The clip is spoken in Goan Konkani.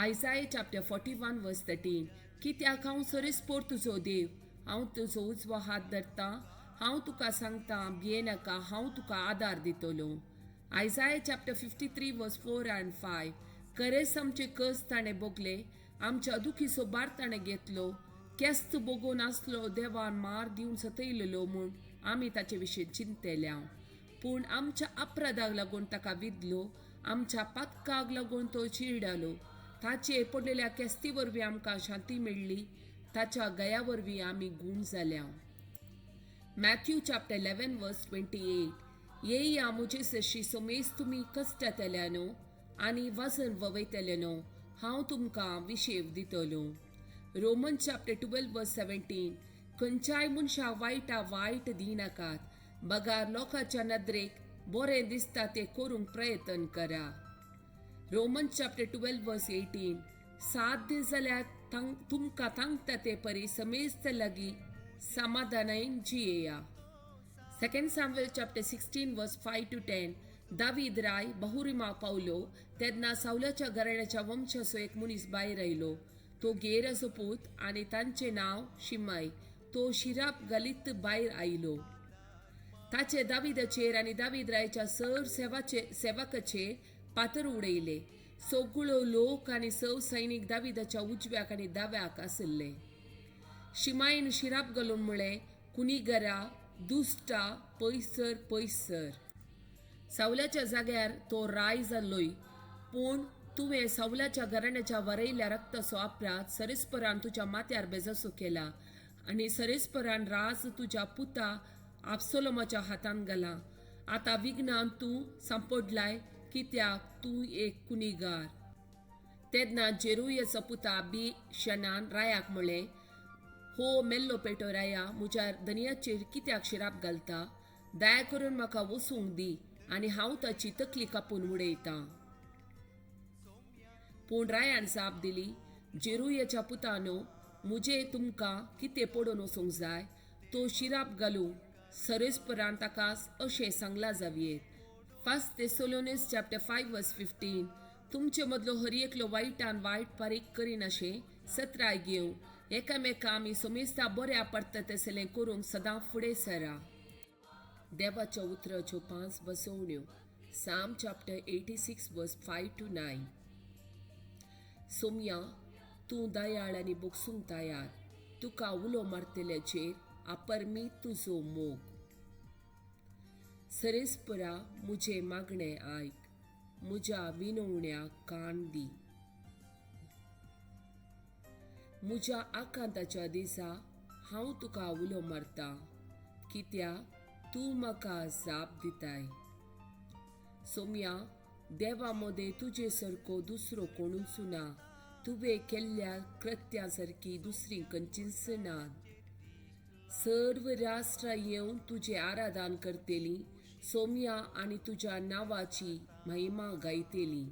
Isaiah chapter 41 verse 13, कित्याक हांव सरेस्पोर तुजो देव, हांव तुजो उजवो हात धरतां, हांव तुका सांगता भियेनाका, हांव तुका आदार दितलो. Isaiah chapter 53 verse 4 and 5, खरेंच आमचे कस ताणें भोगले, आमच्या दुखीचो भार ताणें घेतलो, केस्त भोगून आसलो देवान मार दिवन सतयलेलो म्हूण आमी ताचे विशीं चिंतल्या. पूण आमच्या अपराधाक लागून ताका विदलो, आमच्या पातकाक लागून तो चिरडालो. ताचे पडलेल्या केस्ती वरवीं आमकां शांती मेळ्ळी, ताच्या गया वरवीं आमी गूण जाल्या. Matthew chapter 11 verse 28, येया म्हजे सरशी सोमेस तुमी कश्टातल्या न्हू आनी वजन ववयतले न्हू, हांव तुमकां विशेव दितलो. Roman chapter 12 verse 17, खंयच्याय मनशाक वायटा वायट दिनाकात, बगार लोकांच्या नदरेक बरें दिसता तें करूंक प्रयत्न करा. रोमन चॅप्टर 12 वर्स 18, साध्य जाल्यार तुमकां तांकता ते परी समेस्त लागीं समाधानान जियेया. Second Samuel chapter 16 verse 5 to 10, David राय बहुरिमा पावलो तेन्ना सावलाच्या घराण्याच्या वंशाचो एक मनीस भायर आयलो. तो गेराचो पूत आनी तांचें नांव शिमाय. तो शिराप घालीत भायर आयलो. ताचे दावीदाचेर आनी दावीद रायच्या सर सेवकाचेर पातर उडयले. सगळो लोक आनी सव सैनीक दावीदाच्या उजव्याक आनी दाव्याक आशिल्ले. शिमायन शिराप घालून म्हळें, कुनिगरा दुश्टा पयसर पयसर. सावल्याच्या जाग्यार तो राय जाल्लोय, पूण तुवें सावल्याच्या घराण्याच्या वरयल्या रक्ताचो अपराध सरेस्परान तुज्या माथ्यार बेजासो केला आनी सरेस्परान राज तुज्या पुता आपसोलोमाच्या हातान घाला. आतां विघ्नान तूं सांपडलाय, कित्याक तूं एक कुनिगार. तेन्ना जेरुयाचो पुता बी शनान रायाक म्हळें, हो मेल्लो पेटो राया म्हज्या धनयाचेर कित्याक शिराप घालता? दया करून म्हाका वसूंक दी आनी हांव ताची तकली कापून उडयतां. पूण रायान जाप दिली, जेरुयाच्या पुतानो, म्हजें तुमकां कितें पडून वचूंक जाय? तो शिराप घालूं सरेस्परान ताका अशें सांगलां जावयेत. First Thessalonians chapter 5 verse 15, तुमचे मदलो हर एकलो वायटान वायट पारीक करिनाशें सत्राय घेवं, एकामेका आमी सोमेस्ता बऱ्या पडटा तसलें करूंक सदां फुडें सरा. देवाच्या उतराच्यो 5 बसवण्यो. Psalm chapter 86 verse 5 to 9, Somya तूं दयाळ आनी बोगसूंक तयार, तुका उलो मारतल्याचेर अपरमीत तुजो मोग. सरेस्परा म्हजें मागणें आयक, म्हज्या विनवण्याक कान दी. म्हज्या आकांताच्या दिसा हांव तुका उलो मारता, कित्याक तूं म्हाका जाप दिताय. सोम्या देवा मदें तुजे सारको दुसरो कोणूच ना, तुवें केल्ल्या कृत्या सारकी दुसरी खंयचीच ना. सर्व राष्ट्रां येवन तुजें आराधन करतलीं, सोम्या आनी तुज्या नांवाची महिमा गायतलीं.